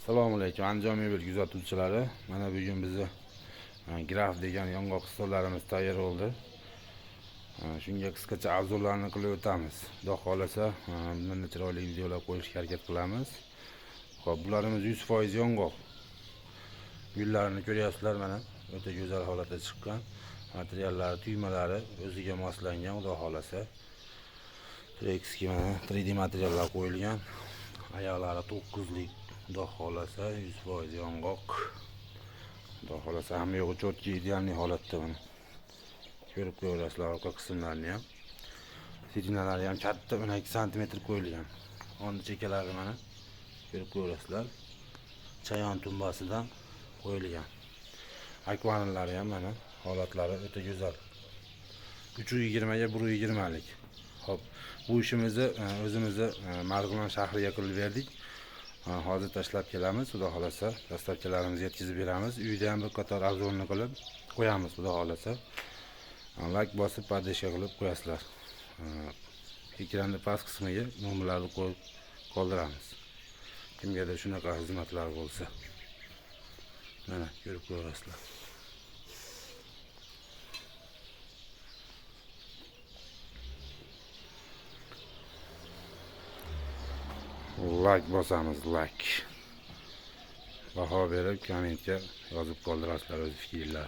Assalomu alaykum Andijon mebel kuzatuvchilari. Mana bugun bizni graf degan yong'oq stollarimiz tayyor bo'ldi. Shunga qisqacha obzorlarni qilib o'tamiz. Xudo xohlasa, bundan chiroyli videolar qo'yishga harakat qilamiz. Xo'p, bularimiz 100% yong'oq. Gullarini ko'ryapsizlar mana, o'ta go'zal holatda chiqqan. Materiallari, tuymalari o'ziga moslangan, xudo xohlasa. Trekski mana 3D materiallar qo'yilgan. Oyoqlari 9lik, xudo xohlasa 100% yong'oq. Xudo xohlasa hamma yo'g'i cho'tki, idealniy holatda mana. Ko'rib qo'yasizlar orqa qismlarini ham. Sidinalari ham katta 12 sm qo'yilgan. Ondi chekalari mana ko'rib qo'yasizlar. Chayon tumbasidan qo'yilgan. Akvarinlari ham mana holatlari o'ta go'zal. 320 ga 120 lik. Xo'p, bu ishimizni o'zimizni Marg'ilon shahriga qilib berdik. Hozir tashlab kelamiz, xudo xohlasa, dastavkalarimizni yetkazib beramiz. Uyda ham bir qator obzorni qilib qo'yamiz, xudo xohlasa. Like bosib, поддержка qilib qo'yasizlar. Ekranni past qismiga nomerlarni qo'yib qoldiramiz. Kimgadir shunaqa xizmatlar bo'lsa. Mana ko'rib ko'rasizlar. Like bosamiz, like. Baho berib kommentga yozib qoldirasizlar o'z fikrlaringizni.